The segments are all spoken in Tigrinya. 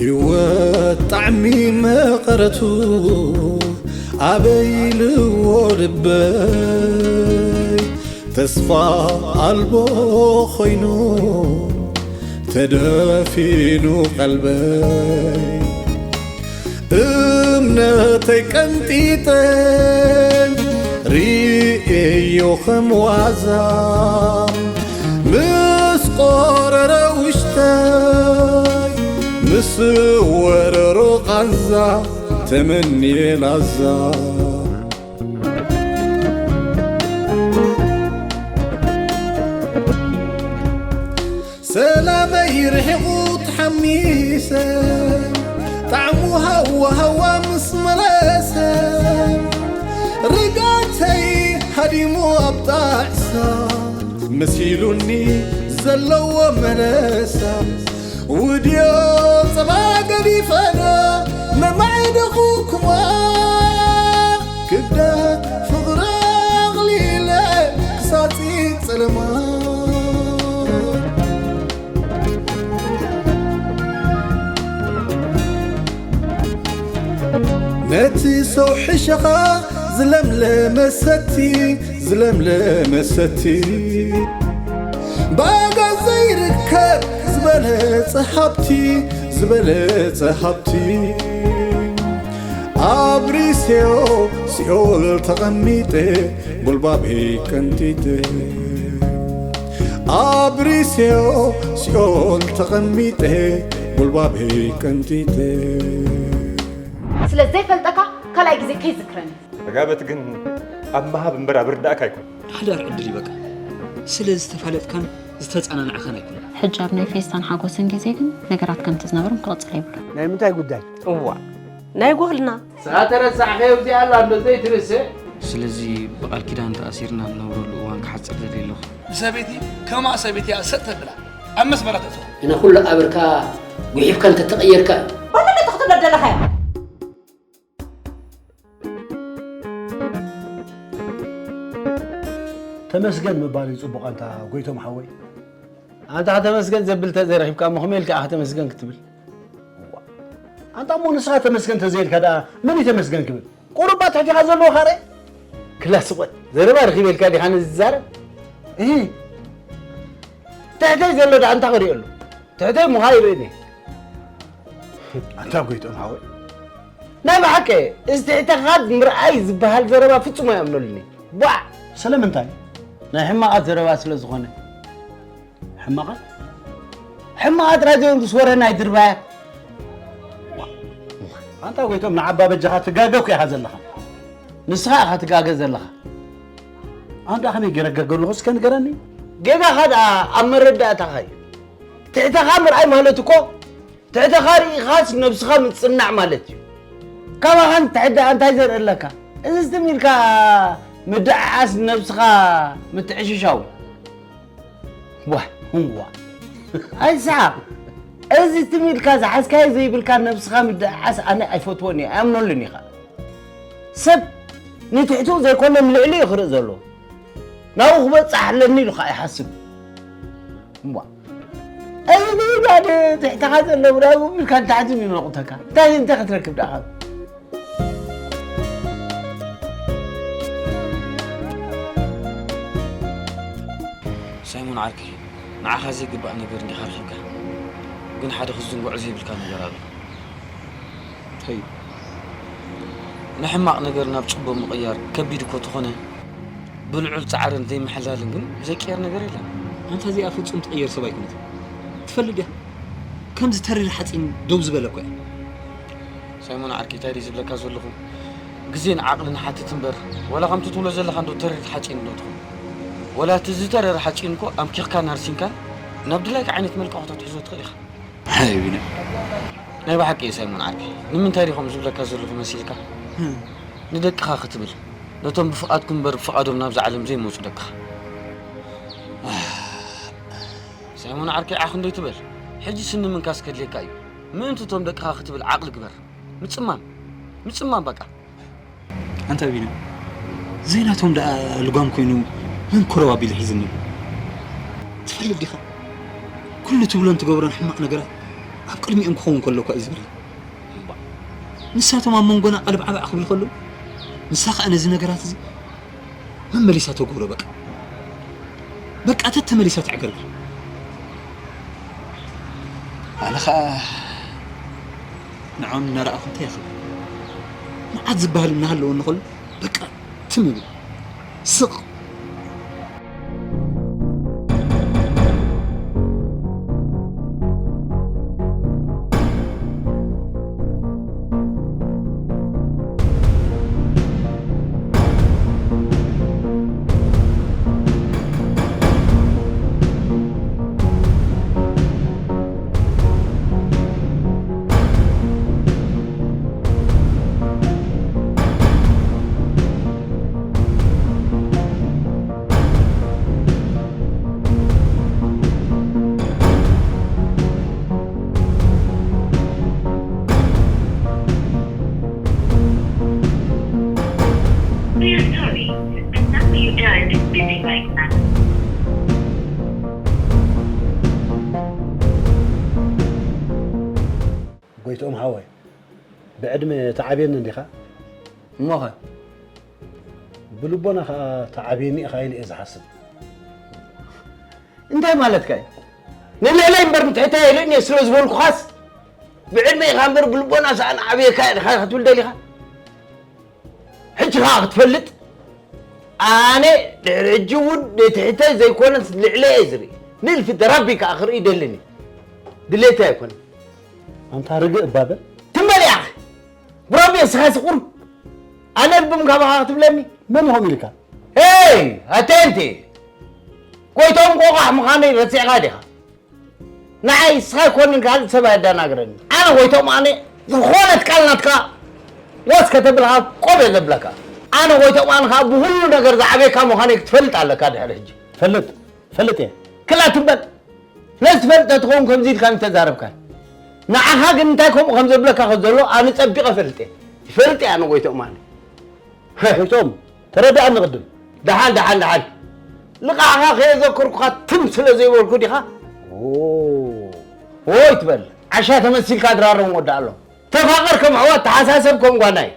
ህይወት ጣዕሚ መቐረቱ ኣበይ ኢልዎ ልበይ፣ ተስፋ ኣልቦ ኮይኑ ተደፊኑ ቀልበይ። እምነተይ ቀንጢጠ ርእየዮ ከም ዋዛ፣ ምስ ቆረረ ውሽጠይ፣ ምስ ወረሮ ቃንዛ ተመንየ ላዛ። ሰላመይ ርሒቑ ተሓሚሰ፣ ጣዕሙ ሃዋ ሃዋ ምስ መለሰ፣ ርግኣተይ ሃዲሙ ኣብ ጣዕሳ፣ መሲሉኒ ዘለዎ መለሳ። ውድዮ ጸባ ገዲፈና መማዕደኹኩማ፣ ክብደት ፍቕሪ ኣቕሊለ ክሳጺ ጸለማ። ነቲ ሰው ሕሸኻ ዝለምለመ ሰቲ፣ ዝለምለመ ሰቲ፣ ብኣጋ ዘይርከብ ዝበለጸ ሃብቲ፣ ዝበለጸ ሃብቲ። ኣብ ሪሴዮ ሲኦል ተቐሚጠ፣ ጉልባበይ ቀንጢጠ። ኣብ ሪሴዮ ሲኦል ተቐሚጠ፣ ጉልባበይ ቀንጢጠ። ስለ ዘይፈልጠካ ካልኣይ ግዜ ከይዝክረኒ። ተጋበት ግን ኣብ ምሃብ እምበር ኣብ ርዳእካ ኣይኮን። ሓዳር ዕድል እዩ በቃ። ስለ ዝተፋለጥካን ዝተጸናናዕካን ኣይኮነን። ሕጂ ኣብ ናይ ፌስታን ሓጎስን ግዜ ግን ነገራት ከምቲ ዝነበሮም ክቕጽሉ የብሎም። ናይ ምንታይ ጉዳይ? እዋ ናይ ጓልና። ንስኻ ተረሳዕካዮ እዚኣ ኣላ እንዶ ዘይትርስዕ። ስለዚ ብቓል ኪዳን ተኣሲርና ንነብረሉ እዋን ክሓጽር ደልየ ኣለኹ። ንሰበይቲ ከማኣ ሰበይቲ እያ ሰጥ ተብላ ኣብ መስመራ ተእትዋ። ግና ኩሉ ኣብርካ ጉሒፍካ እንተተቐየርካ። ባለለ ተኽትሎ ደለኻዮ። ተመስገን ምባል እዩ ጽቡቕ ኣንታ ጎይቶም ሓወይ። ኣንታ ከተመስገን ዘብል ተዘይረኺብካ እሞ ከመይ ኢልካ ኢኻ ተመስገን ክትብል? ኣንታ እሞ ንስኻ ተመስገን ተዘይልካ ደኣ መን እዩ ተመስገን ክብል? ቁሩብ ኣብ ትሕቴኻ ዘለዉ ካረ ክላስ ቆል ዘረባ ረኺበ ኢልካ ዲኻ ነዚ ትዛረብ? እህ ትሕተይ ዘሎ ደኣ እንታይ ክሪኦ ኣሎ? ትሕተይ ምዃ ይርእኒ። ኣንታ ጎይቶም ሓወይ ናይ ብሓቂ እዚ ትሕተኻ ምርኣይ ዝበሃል ዘረባ ፍጹም ኣይኣምነሉኒ። ቧዕ! ስለምንታይ? ናይ ሕማቓት ዘረባ ስለ ዝኾነ። ሕማቓት? ሕማቓት ራድዮን ምስ ወረ ናይ ድርባያት። ኣንታ ጎይቶም ንዓባ በጃኻ ትጋገ እኮ ኢኻ ዘለኻ። ንስኻ ኢኻ ትጋገ ዘለኻ። ኣንዳ ከመይ ገይረ ገገ ኣለኹ እስከ ንገረኒ። ጌጋኻ ደኣ ኣብ መረዳእታኻ እዩ። ትሕተኻ ምርኣይ ማለት እኮ ትሕተኻ ርኢኻስ ነብስኻ ምጽናዕ ማለት እዩ። ካባኻ ንትሕደኣ እንታይ ዘርኢ ኣለካ? እዚ ትም ኢልካ ምድዕዓስ ንነብስኻ ምትዕሽሻው። ዋይ ዋይ ኣይስሓቕ። እዚ ትም ኢልካ ዝሓዝካዮ ዘይብልካ ነብስኻ ምድዕዓስ ኣነ ኣይፈትዎን እየ ኣይኣምነሉን እየ ኸኣ። ሰብ ንትሕትኡ ዘይኮነ ንልዕሊኡ እዩ ክርኢ ዘለዎ። ናብኡ ክበጽሕ ኣለኒ ኢሉ ኸኣ ይሓስብ። እምቧ እዚ ንውዳድ ትሕትኻ ዘሎ ብራቡ ኢልካ ንታሕቲ ንነቑተካ እንታይ እንታይ ክትረክብ ደኣ ካብ ሳይሞን ዓርከይ ንዓኻ ዘይግባእ ነገር እንዲኻ ረኺብካ ግን ሓደ ክትዝንግዖ ዘይብልካ ነገር ኣሎ እንታይ እዩ ንሕማቕ ነገር ናብ ጽቡቕ ምቕያር ከቢድ እኮ ተኾነ ብልዑል ጻዕርን ዘይምሕላልን ግን ዘይቅየር ነገር የለን። ኣንታ እዚኣ ፍጹም ትቕየር ሰብ ኣይኮነትን። ትፈልጥ ዲኻ? ከምዚ ተሪር ሓጺን ደው ዝበለ እኮ እያ። ሳይሞን ዓርከይ እንታይ ድየ ዝብለካ ዘለኹ? ግዜን ዓቕልን ሓትት እምበር ወላ ከምቲ ትብሎ ዘለኻ እንዶ ተሪር ሓጺን እንዶ ትኹን። ወላ እቲ ዝተረረ ሓጺን እኮ ኣምኪኽካን ኣርሲንካን ናብ ድላይካ ዓይነት መልክዕ ከተትሕዞ ትኽእል ኢኻ። ኣይ ቢንያም ናይ ብሓቂ እየ ሳይሞን ዓርከይ ንምንታይ ድየ ከምኡ ዝብለካ ዘለኹ መሲልካ ንደቅኻ ክትብል ነቶም ብፍቓድኩም እምበር ብፍቓዶም ናብዛ ዓለም ዘይመጹ ደቅኻ ሳይሞን ዓርከይ ዓኽ እንዶ ኣይትበል ሕጂ ስኒ ምንካስ ከድልየካ እዩ ምእንቲ እቶም ደቅኻ ክትብል ዓቕሊ ግበር ምጽማም ምጽማም በቃ ኣንታ ቢንያም ዘይናቶም ደኣ ልጓም ኮይኑ መን ኮረው ኣቢሉ ሒዝኒ ትፈልጥ ዲኻ ኩሉ ትብሎን ትገብሮን ሕማቕ ነገራት ኣብ ቅድሚኦም ክኸውን ከሎ እኳ እዩ ዝብሪ። ንሳቶም ኣብ መንጎና ቀልብ ዓባዕ ክብል ከሎ፣ ንሳ ኸኣ ነዚ ነገራት እዚ መመሊሳ ተጎብሮ። በቃ፣ በቃ፣ ተተመሊሳ ተዕገርግር። ኣነ ኸኣ ንዖም እናረኣኹ እንታይ ይኽእል? መዓት ዝበሃል እናሃለወ እንኸሎ፣ በቃ፣ ትም እብል። ስቕ። We are sorry, the number you dialed is busy right now. ጎይትኦም ሓወይ፣ ብዕድመ ተዓብየኒ እንዲኻ? እሞኸ? ብልቦና ኸኣ ተዓብየኒ ኢኻ ኢለ እየ ዝሓስብ። እንታይ ማለትካ እዩ? ንልዕለይ እምበር ንትሕተይ ኣይርእን እየ ስለ ዝበልኩኻስ፣ ብዕድመ ኢኻ እምበር ብልቦና ሰኣን ዓብየካ እየ ዲኻ ክትብል ደሊኻ? ሕጂ ኸኣ ክትፈልጥ፣ ኣነ ድሕሪ ሕጂ እውን ንትሕተይ ዘይኮነስ ልዕለይ እየ ዝርኢ። ንእልፊ ደራቢ ከኣ ክርኢ ይደልን እየ። ድሌተይ ኣይኮነን። ኣንታ ርግእ እባ በል። ትም በል ያኺ። ብራቢ እስኻ ስቑር። ኣነ ልብም ካባኻ ክትብለኒ? መን ኢኹም ኢልካ? ሄይ፣ ኣቴንቲ። ጎይቶም ቆቋሕ ምዃነይ ረሲዕኻ ዲኻ? ንዓይ እስኻ ኣይኮንን ካልእ ሰብ ኣየዳናግረኒ። ኣነ ጎይቶም ኣነ ዝኾነት ቃል ናትካ ወስ ከተብል ኸዓ ቆብ እየ ዘብለካ። ኣነ ጎይቶም ኣነ ኸዓ ብኹሉ ነገር ዝዓበየካ ምዃነይ ክትፈልጥ ኣለካ ድሕሪ ሕጂ። ፈልጥ፣ ፈልጥ እየ። ክላ ትም በል። ነዚ ትፈልጥ ተትኸውን ከምዚ ኢልካ ምተዛረብካን። ንዓኻ ግን እንታይ ከምኡ ከም ዘብለካ ዘሎ ኣነ ጸቢቐ እፈልጥ እየ። ይፈልጥ እየ ኣነ ጎይቶም ኣነ። ጎይቶም፣ ተረድኣኒ ቅድም። ደሓን፣ ደሓን፣ ደሓን። ልቓዕኻ ከየዘከርኩኻ ትም ስለ ዘይበልኩ ዲኻ? ኦ። ኦይ ትበል። ዓሻ ተመሲልካ ድራሮም ወዳእ ኣሎ። ተፋቐር ከም ኣሕዋት፣ ተሓሳሰብ ከም ጓናይ።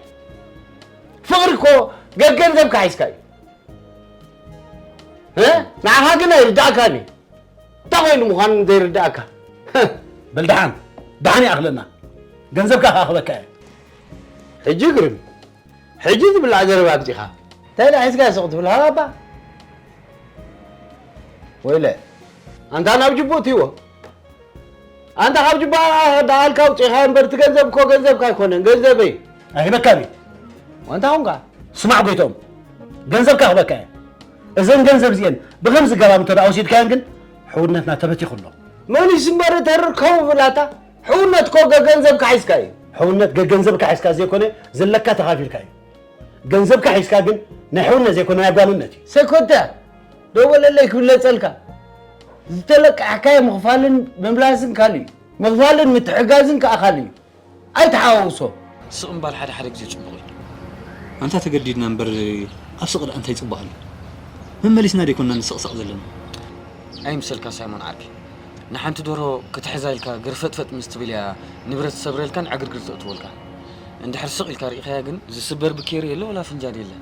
ፍቕሪ እኮ ገገንዘብካ ሒዝካ እዩ። እ? ንዓኻ ግን ኣይርድኣካን እዩ። እንታይ ኮይኑ ምዃኑ ዘይርድኣካ? በል ደሓን፣ ደሓን ይኣኽለና። ገንዘብካ ክኣኽበካ እየ። ሕጂ ግርም፣ ሕጂ ዝብላዕ ዘረባ ኣምጺኻ። እንታይ ደኣ ሒዝካ ስቕ ትብል ሃባባ? ወይለ። ኣንታ ናብ ጅቡእ እትይዎ። ኣንታ ካብ ጅባ ደኣልካ ኣውጺእኻ እምበር፣ እቲ ገንዘብ እኮ ገንዘብካ ኣይኮነን፣ ገንዘበይ። ኣይህበካን እዩ። ወንታ ኹንካ? ስማዕ ጎይቶም፣ ገንዘብካ ክህበካ እየ። እዘን ገንዘብ እዚኤን ብኸምዚ ገባብ እንተ ደኣ ወሲድካየን ግን፣ ሕውነትና ተበቲኹ ኣሎ። መን እዩ እምበር እተ ርከቡ ብላታ? ሕውነት እኮ ገገንዘብካ ሒዝካ እዩ። ሕውነት ገገንዘብካ ሒዝካ ዘይኮነ፣ ዘለካ ተኻፊልካ እዩ። ገንዘብካ ሒዝካ ግን፣ ናይ ሕውነት ዘይኮነ ናይ ጓንነት እዩ። ሰኮታ፣ ደወለለይ ክብለጸልካ። ዝተለቃሕካዮ ምኽፋልን ምምላስን ካልእ እዩ። ምኽፋልን ምትሕጋዝን ከኣ ካልእ እዩ። ኣይትሓዋውሶ። ስቕ ምባል ሓደ ሓደ ግዜ ጽቡቕ እዩ። ኣንታ ተገዲድና እምበር ኣብ ስቕ ደኣ እንታይ ጽቡቕ ኣሎ? መመሊስና ደይኮንና ንስቕሳቕ ዘለና? ኣይምሰልካ ሳይሞን ዓርከይ። ንሓንቲ ደርሆ ክትሕዛ ኢልካ ግርፈጥፈጥ ምስ ትብል እያ ንብረት ትሰብረልካን ዕግርግር ተእትወልካ። እንድሕር ስቕ ኢልካ ርኢኻያ ግን ዝስበር ብኬሪ የለ ወላ ፍንጃል የለ።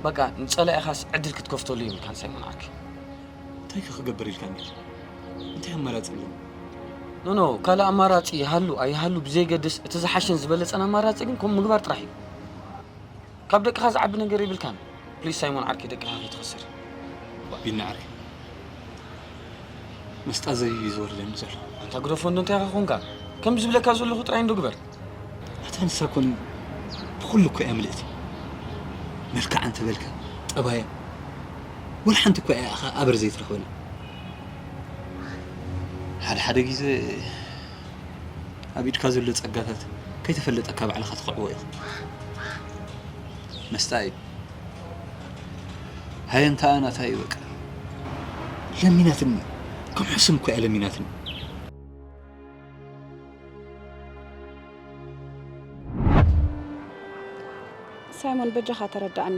በቃ ንጸላኢኻስ ዕድል ክትከፍተሉ የብልካን ሳይሞን ዓርከይ። እንታይ ከ ክገብር ኢልካ ነይሩ? እንታይ ኣማራጺ ኣለኒ? ኖ፣ ኖ፣ ካልእ ኣማራጺ ይሃሉ ኣይሃሉ ብዘይገድስ፣ እቲ ዝሓሸን ዝበለጸን ኣማራጺ ግን ከምኡ ምግባር ጥራሕ እዩ። ካብ ደቅኻ ዝዓቢ ነገር የብልካን። ፕሊስ ሳይሞን ዓርከይ፣ ደቅኻ ከይትኸስር። ቢኒ ዓርከይ፣ መስጣዘይ እዩ ዝወርደኒ ዘሎ። ኣንታ ግደፎ እንዶ፣ እንታይ ኢኻ ኾንካ? ከም ዝብለካ ዘለኹ ጥራይ እንዶ ግበር። ኣታ ንሳ ኮን ብኹሉ እኮ እያ ምልእቲ። መልክዓ እንተበልካ፣ ጠባያ፣ ወላ ሓንቲ እኮ እያ ኢኻ ኣበር ዘይትረኽበላ። ሓደ ሓደ ግዜ ኣብ ኢድካ ዘሎ ጸጋታት ከይተፈለጠካ ባዕልኻ ትኽዕቦ ኢኻ። መስጣ እዩ። ሃየንታኣ ናታ እዩ በቃ። ለሚናትኒ። ከም ሕሱም እኮ እያ ለሚናትኒ። ሳይሞን በጃኻ ተረድኣኒ።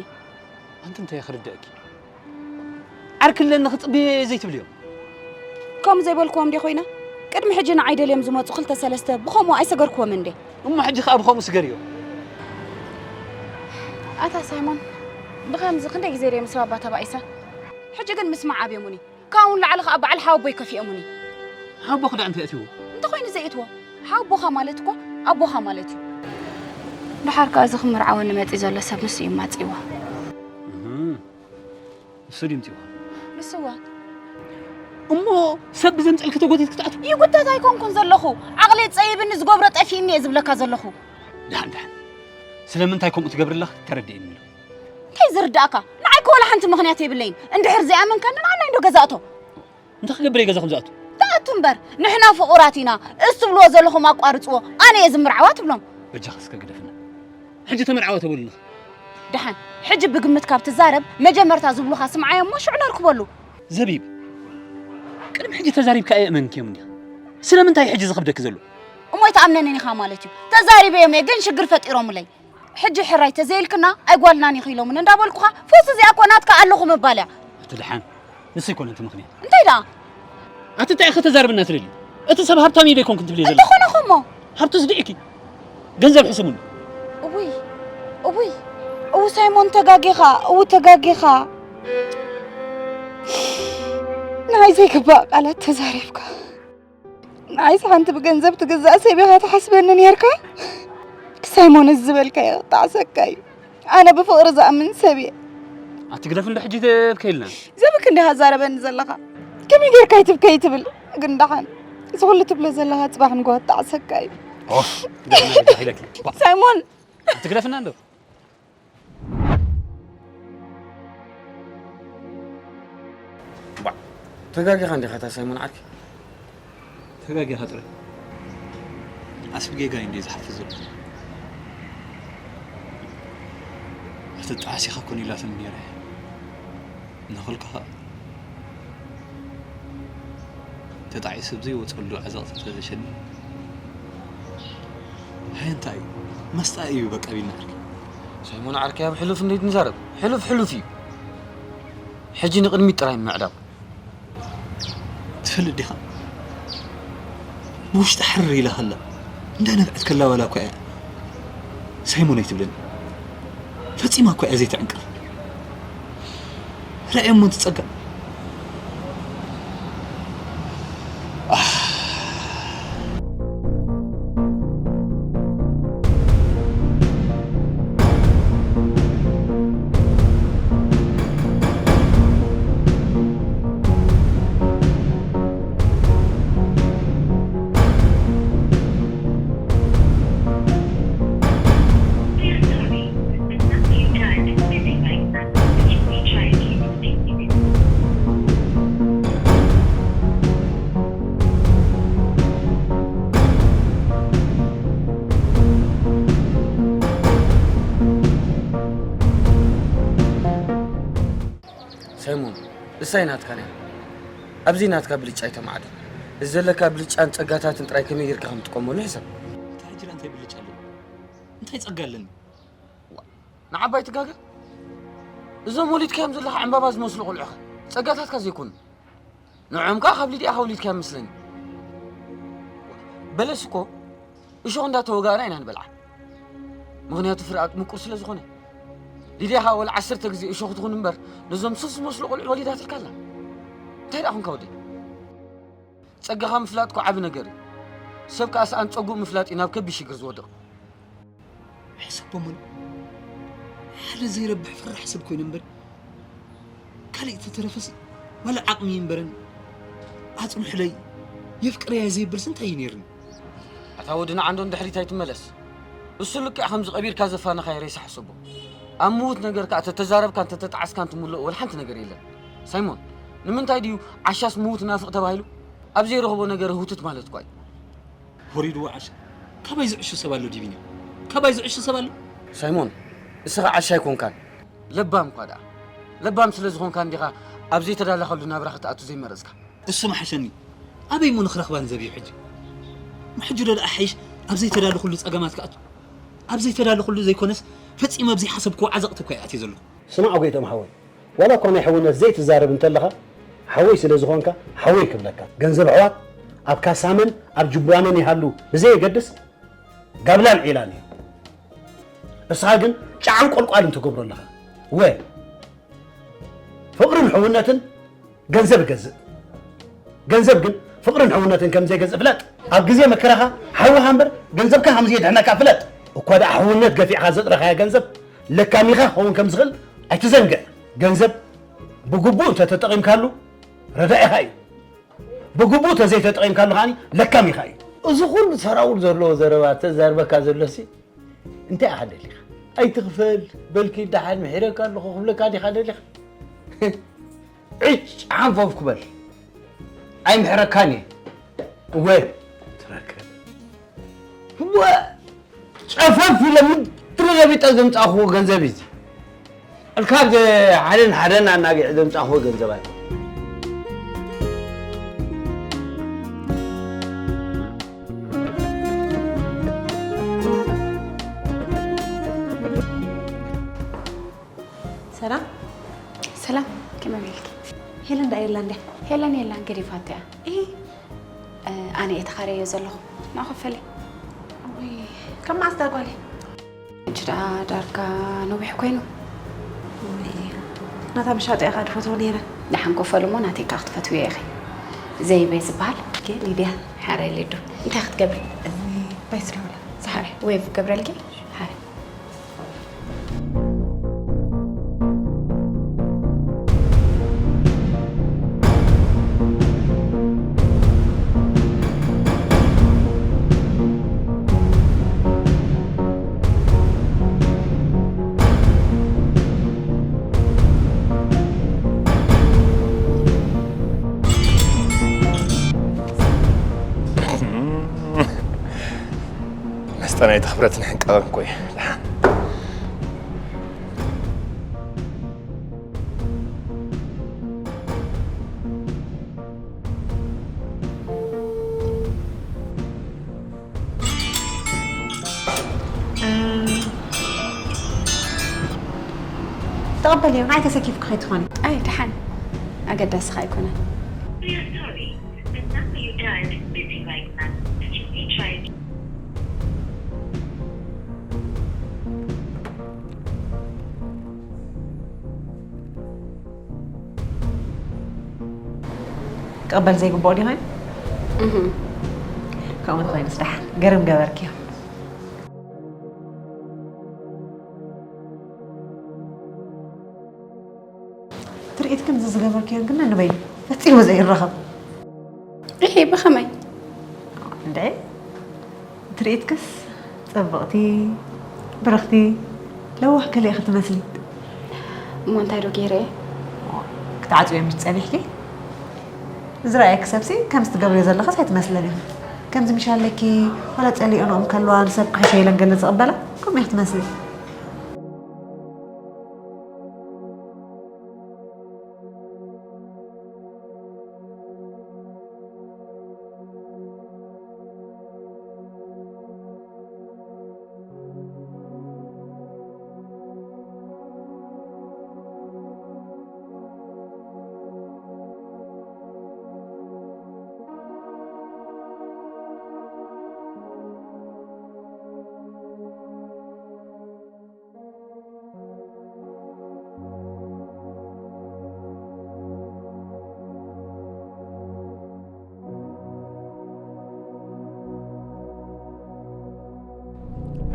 ኣንቲ እንታይ ክርድኣኪ? ዓርኪ ኣለኒ ክጽብዮ እየ ዘይትብልዮ? ከምኡ ዘይበልክዎም ድየ ኮይነ? ቅድሚ ሕጂ ንዓይ ደልዮም ዝመጹ ክልተ ሰለስተ ብኸምኡ ኣይሰገርክዎምን እንዴ? እሞ ሕጂ ከኣ ብኸምኡ ስገርዮ። ኣታ ሳይሞን፣ ብኸምዚ ክንደይ ግዜ ድየ ምስ ባባ ተባኢሰ? ሕጂ ግን ምስማዕ ኣብዮሙኒ። ካብኡ ንላዕሊ ከኣ በዓል ሓወቦይ ከፊኦሙኒ። ሓወቦኺ ደኣ እንታይ ኣእትይዎ? እንተኾይኑ ዘእትዎ፣ ሓወቦኻ ማለት እኮ ኣቦኻ ማለት እዩ። ደሓር ከኣ እዚ ክምርዓወኒ መጺኡ ዘሎ ሰብ ንሱ እዩ ማጺእዎ። እህ፣ ንሱ ድዩ ምጺእዎ? ንስዋ። እሞ ሰብ ብዘምጸልኪ ተጎቲትኪ ትኣትዊ? ይጉተት ኣይኮንኩን ዘለኹ። ዓቕለይ ጸይብኒ ዝገብሮ ጠፊእኒ እየ ዝብለካ ዘለኹ። ደሓን፣ ደሓን። ስለምንታይ ከምኡ ትገብሪ ኣለኺ ተረዲእኒ ኣሎ። እንታይ ዝርዳእካ? ንዓይ እኮ ዋላ ሓንቲ ምኽንያት የብለይን። እንድሕር ዘይኣመንካኒ ንዓናይ እንዶ ገዛእቶ። እንታይ ክገብር እየ ገዛኹም ዝኣቱ? ትኣቱ እምበር፣ ንሕና ፍቑራት ኢና። እሱ ትብልዎ ዘለኹም ኣቋርጽዎ። ኣነ እየ ዝምርዓዋ ትብሎም። በጃኺ እስከ ግደፍና። ሕጂ ተመርዓዋ ተበሉና። ደሓን፣ ሕጂ ብግምት ካብ ትዛረብ፣ መጀመርታ ዝብሉኻ ስምዓዮ እሞ ሽዑ ነርክበሉ። ዘቢብ፣ ቅድሚ ሕጂ ተዛሪብካ ኣየእመንክዮም እንዲኻ። ስለምንታይ ሕጂ ዝኸብደኪ ዘሎ? እሞ ኣይትኣምነንን ኢኻ ማለት እዩ። ተዛሪበዮም እየ፣ ግን ሽግር ፈጢሮምለይ። ሕጂ ሕራይ ተዘይልክና ኣይጓልናን ኢኺ ኢሎምን እንዳበልኩኻ፣ ፈስ እዚኣ እኮ ናትካ ኣለኹ ምባል እያ። ኣቲ ደሓን፣ ንሱ ኣይኮነን እቲ ምኽንያት። እንታይ ደኣ? ኣቲ እንታይ ኢኺ ተዛርብና ትደሊ? እቲ ሰብ ሃብታም እዩ ዶ ኣይኮንኩን ትብሊ ዘለኺ? እንተኾነ ኸሞ? ሃብቱ ዝድዒኪ። ገንዘብ ሕስሙኒ። እውይ፣ እውይ፣ እው ሳይሞን ተጋጊኻ፣ እው ተጋጊኻ። ንዓይ ዘይግባእ ቃላት ተዛሪብካ። ንዓይስ ሓንቲ ብገንዘብ ትግዛእ ሰብ ኢኻ ትሓስበኒ ኔርካ? ሳይሞን፣ እዚ ዝበልካዮ ክጣዕሰካ እዩ። ኣነ ብፍቕሪ ዝኣምን ሰብ እየ። ኣቲ ግደፍ እንዶ ሕጂ ተብከይልና። ዘብክ እንዲኻ ዛረበኒ ዘለኻ። ከመይ ጌርካ ይትብከ ይትብል? ግን ደሓን፣ እዚ ኩሉ ትብሎ ዘለኻ ጽባሕ ንግሆ ክጣዕሰካ እዩ። ኦፍ፣ ግደፍ እንዶ ሕጂ ኢለኪ። ሳይሞን! ኣቲ ግደፍና እንዶ። ባ፣ ተጋጊኻ እንዲኻ እታ ሳይሞን ዓርኪ። ተጋጊኻ ጥራይ። ኣስቢ ጌጋ እዩ እንዴ ዝሓልፍ ዘሎ? ኣይተጣዓሲኻ ኮን ኢላትኒ ነይረ። እናኸልኩ ኸኣ ተጣዒሱ ብዘይወጸሉ ዓዘቕቲ ተዘሸኒ። ሃየ እንታይ እዩ? መስጣ እዩ በቃ ቢልና ዓርኪ። ሳይሞን ዓርከይ ኣብ ሕሉፍ እንዴት ንዛረብ? ሕሉፍ ሕሉፍ እዩ። ሕጂ ንቕድሚት ጥራይ ምዕዳው። ትፈልጥ ዲኻ? ብውሽጢ ሕር ኢላ ኸላ፣ እንዳነብዐት ከላ ዋላ እኳ እያ ሳይሞን ኣይትብለኒ። ፈጺማ እኳ እያ ዘይትዕንቅፍ። ርኣዮ እሞ እቲ ጸጋ። ሳይሞን፣ እሳይ ናትካ ነያ። ኣብዚ ናትካ ብልጫ ኣይተማዕዶ። እዚ ዘለካ ብልጫን ጸጋታትን ጥራይ ከመይ ጌርካ ከም ትጥቀመሉ ሕሰብ። እታ ሕጂ እንታይ ብልጫ ኣለኒ? እንታይ ጸጋ ኣለኒ? ዋ፣ ንዓባይ ትጋገ? እዞም ወሊድካዮም ዘለኻ ዕምባባ ዝመስሉ ቆልዑኸ ጸጋታትካ ዘይኮኑ? ንዕኦም ከኣ ካብ ሊድያ ካብ ወሊድካዮም መስለኒ። በለስ እኮ እሾኽ እንዳተወጋእና ኢና ንበልዓ። ምኽንያቱ ፍርኣት ምቁር ስለ ዝኾነ። ሊድያ ከኣ ወላ ዓሰርተ ግዜ እሾኽ ትኹን እምበር ነዞም ሱፍ ዝመስሉ ቆልዑ ወሊዳትልካ ኣላ። እንታይ ደኣ ኹንካ ወደይ? ጸጋኻ ምፍላጥ እኮ ዓቢ ነገር እዩ። ሰብ ከኣ ሰኣን ጸጉኡ ምፍላጥ እዩ ናብ ከቢድ ሽግር ዝወድቕ። ሕሰቦ እሞ ሓደ ዘይረብሕ ፈራሕ ሰብ ኮይኑ እምበር ካልእ ተተረፈሲ ዋላ ዓቕሚ ይንበረን ኣጽንሑለይ የፍቅረያ ዘይብልስ እንታይ እዩ ነይርኒ? ኣታ ወዲ ንዓንዶ ንድሕሪት ኣይትመለስ። እሱ ልክዕ ከምዚ ቀቢርካ ዘፋነኻዮ ሬሳ ሕሰቦ። ኣብ ምዉት ነገር ከኣ ተተዛረብካን ተተጣዓስካን ትምልኦ ወላ ሓንቲ ነገር የለን። ሳይሞን፣ ንምንታይ ድዩ ዓሻስ ምዉት ናፍቕ ተባሂሉ? ኣብ ዘይረኽቦ ነገር ህውትት ማለት እኳ እዩ። ወሪድዎ ዓሻ። ካባይ ዝዕሹ ሰብ ኣሎ ድዩ ቢንያም? ካባይ ዝዕሹ ሰብ ኣሎ? ሳይሞን፣ እስኻ ዓሻ ኣይኮንካን። ለባም እኳ ደኣ። ለባም ስለ ዝኾንካ እንዲኻ ኣብ ዘይተዳለኸሉ ናብራ ክትኣቱ ዘይመረጽካ። እሱ ምሓሸኒ። ኣበይ እሞ ንኽረኽባ ንዘብዩ ሕጂ? ሕጂ ዶ ደኣ ሓይሽ ኣብ ዘይተዳለኹሉ ጸገማት ክኣቱ? ኣብ ዘይተዳለኹሉ ዘይኮነስ ፈጺመ ኣብ ዘይሓሰብክዎ ዓዘቕቲ እኮ እየ ኣትየ ዘለኹ። ስማዕ ጎይቶም ሓወይ፣ ዋላ እኳ ናይ ሕውነት ዘይትዛረብ እንተለኻ፣ ሓወይ ስለ ዝኾንካ ሓወይ ክብለካ። ገንዘብ ኣሕዋት ኣብ ካሳመን ኣብ ጅቡያመን ይሃሉ ብዘየገድስ፣ ጋብላን ዒላን እዩ። እስኻ ግን ጫዓን ቆልቋልን ትገብሮ ኣለኻ። ወ ፍቕርን ሕውነትን ገንዘብ ይገዝእ። ገንዘብ ግን ፍቕርን ሕውነትን ከም ዘይገዝእ ፍለጥ። ኣብ ግዜ መከራኻ ሓውኻ እምበር ገንዘብካ ከም ዘየድሕነካ ፍለጥ። እኳ ደኣ ሕውነት ገፊዕካ ዘጥረኻዮ ገንዘብ ለካሚኻ ክኸውን ከም ዝኽእል ኣይትዘንግዕ። ገንዘብ ብግቡእ እንተተጠቒምካሉ ረዳኢኻ እዩ። ብግቡእ ተዘይተጠቒምካሉ ከዓኒ ለካሚኻ እዩ። እዚ ኩሉ ሰራውር ዘለዎ ዘረባ ተዛርበካ ዘሎሲ እንታይ ኢኻ ደሊኻ? ኣይትኽፈል፣ በልኪ ደሓን ምሒረካ ኣለኹ ክብለካ ዲኻ ደሊኻ? ዕጭ ሓንፈፍ ክበል። ኣይምሕረካን እየ። እወ፣ ትረከብ። እወ፣ ጨፈፍ ኢለ ምድሪ ረቢጠ ዘምጻእኽዎ ገንዘብ እዩ እዚ። እልካብ ሓደን ሓደን ኣናጊዐ ዘምጻእኽዎ ገንዘብ ኣለ። ሰላም። ሰላም፣ ከመይ ውዒልኪ? ሄለን ደኣ የላን ድያ? ሄለን የላን፣ ገዲፋቶ እያ። እ፣ ኣነ እየ ተኻርየዮ ዘለኹ። ንዓ ኮፍ በሊ። ውይ፣ ካብ መዓስ ደኣ ጓል እያ? ሕጂ ደኣ ዳርጋ ነዊሕ ኮይኑ። ውይ፣ ናታ ምሻጥ እያ ከኣ ድፈትዎ ነይረ። ደሓን ኮፍ በሉ እሞ ናተይ ከኣ ክትፈትውዮ ኢኺ። ዘይበ ዝበሃል። ኦኬ፣ ሊድያ። ሓራይ ሊዱ። እንታይ ክትገብሪ? እኒ ባይ ስለሆነ። ሓራይ፣ ዌቭ ገብረልኪ? ሓራይ። መስተ ናይቲ ክብረትን ሕንቃቐን እኮ እዩ። ደሓን። ተቐበልዮ፣ ንዓይ ተሰኪፍኪ ከይትኾኒ። ኣይ፣ ደሓን። ኣገዳሲ ኸኣ ኣይኮነን። We are sorry. The number you dialed is busy right now. Can you try again? ክቕበል ዘይግብኦ ዲዩ ኮይኑ? እህ። ከምኡ እንተኾይኑስ ደሓን፣ ግርም ገበርክዮ። ትርኢት ከምዚ ዝገበርክዮ ግን ንበይኑ ፈጺሙ ዘይረኸብ። እሂ፣ ብኸመይ? እንዴ፣ ትርኢትክስ ጽብቕቲ፣ ብርኽቲ፣ ለዋህ ገለ ኢኺ ትመስሊ። እሞ እንታይ ዶ ገይረ? ክትዓጽውዮ ምሽ ጸኒሕኪ? ዝረኣየኪ ሰብሲ ከምዚ ትገብርዮ ዘለኽስ ኣይትመስልን ኢኺ። ከምዚ ምሽ ኣለኪ፣ ዋላ ጸሊኦንኦም ከለዋ ንሰብ ክሕሾ ኢለን ገለ ዝቕበላ፣ ከምኡ ኢኺ ትመስሊ።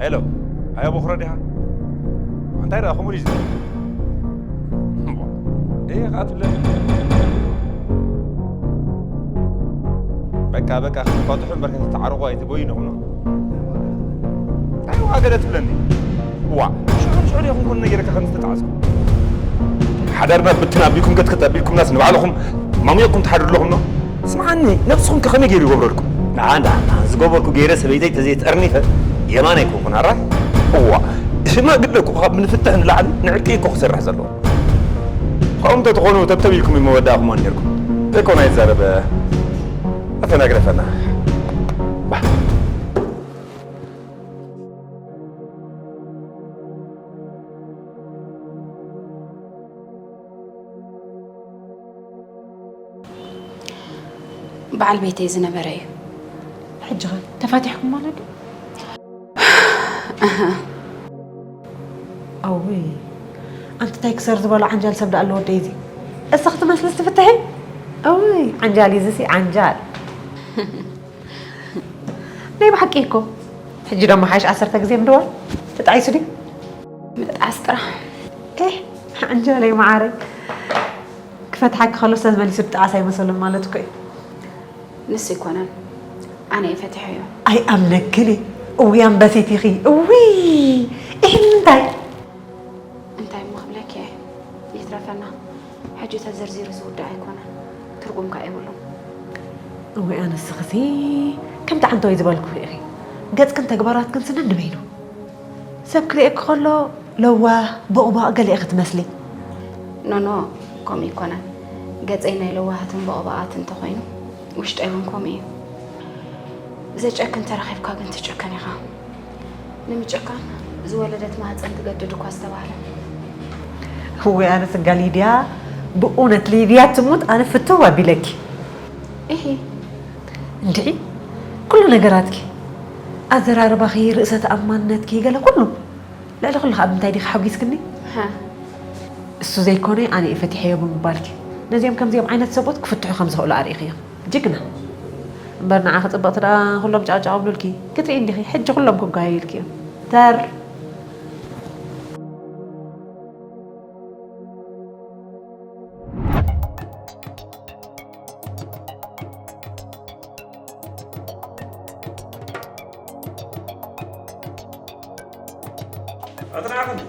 ሄሎ፣ ኣያ ቦኽረ ዲኻ? እንታይ ደኣ ከምኡ ድዩ ዝብል? ደይ ከኣ ትብለኒ። በቃ፣ በቃ፣ ክትፋትሑ እምበር ከተተዓርቑ ኣይትጎይኑ ኢኹም። እንታይ ዋገደ ትብለኒ? ዋ፣ ሽዑ ንሽዑ ዲኹም ኩሉ ነገርካ ከም ዝተጣዕስኩ? ሓዳርና ብትን ኣቢልኩም ገትከት ኣቢልኩምናስ ንባዕልኹም ማሙየኩም ትሓድሩ ኣለኹም ዶ? ስምዓኒ፣ ነብስኹም ከ ከመይ ገይሩ ይገብረልኩም? ንዓ፣ ንዓ፣ ንዓ፣ ዝገበርኩ ገይረ ሰበይተይ ተዘይተርኒፈ የማን ኣይኮንኩን፣ ኣራይ? እዋ፣ ሽማግለ እኮ ካብ ምንፍትሕ ንላዕሊ ንዕርቂ እኮ ክሰርሕ ዘለዎ። ከምኡ እንተትኾኑ ተብተብ ኢልኩም መወዳእኹም ነይርኩም። ዘይኮነ ኣይዛረበ። ኣፈና ግደፈና። ባህ። በዓል ቤተይ ዝነበረ እዩ። ሕጂ ኸ ተፋቲሕኩም ማለት ድዩ? ኣውይ፣ ኣንቲ እንታይ ክሰር ዝበሎ ዓንጃል ሰብ ደኣ ኣለዎ ደይ እዚ? እሳ ክትመስልስ ትፍትሒ? ኣውይ፣ ዓንጃል እዩ እዚ ሲ ዓንጃል። ናይ ብሓቂ እኮ። ሕጂ ደሞ ሓይሽ ዓሰርተ ግዜ ምድዋል ተጣዒሱ ድዩ? ምጥዓስ ጥራሕ። ኤህ፣ ዓንጃለይ መዓረይ። ክፈትሓኪ ከሎ ሰብ መሊሱ ዝጠዓስ ኣይመሰሉን ማለት እኮ እዩ። ንሱ ኣይኮነን፣ ኣነ እየ ፈቲሐዮ። ኣይኣምነክን እየ። እውይ ኣንበሲት ኢኺ። እውይ! ኢኺ ንምንታይ? እንታይ እሞ ክብለኪ እየ? ይትረፈና። ሕጂ ተዘርዚሩ ዝውዳእ ኣይኮነን። ትርጉም ከኣ የብሉን። እውይ ኣነስኽሲ ከምቲ ዓንተወይ ዝበልኩኺ ኢኺ። ገጽክን ተግባራትክን ስነ ንበይኑ። ሰብ ክርእየኪ ከሎ ለዋህ፣ ቦቕባቕ ገለ ኢኺ ትመስሊ። ኖኖ፣ ከምኡ ኣይኮነን። ገጸይ ናይ ለዋሃትን ቦቕባቓትን እንተኾይኑ፣ ውሽጠይ እውን ከምኡ እዩ። ዘጨክን ተረኺብካ ግን ትጭክን ኢኻ። ንምጭካን ዝወለደት ማህፀን ትገድድ እኳ ዝተባህለ። እወ ኣነ ስጋ ሊድያ፣ ብእውነት ሊድያ ትሙት ኣነ ፍትው ኣቢለኪ። ኢሂ። እንድዒ ኩሉ ነገራትኪ፣ ኣዘራርባኺ፣ ርእሰ ተኣማንነትኪ፣ ገለ ኩሉ። ልዕሊ ኩሉ ካብ ምንታይ ዲኺ ሓጒስክኒ? ሃ። እሱ ዘይኮነ ኣነ እየ ፈቲሐዮ ብምባልኪ። ነዚኦም ከምዚኦም ዓይነት ሰብኡት ክፍትሑ ከም ዝኽእሉ ኣርኢኽዮ። ጅግና። እምበር ንዓኺ ጽብቕቲ ደኣ ኩሎም ጫውጫው ኣብሉልኪ። ክትርኢ እንዲኺ፣ ሕጂ ኩሎም ክጓየዩልኪ እዮም። ተር። ኣጥናዕኹም።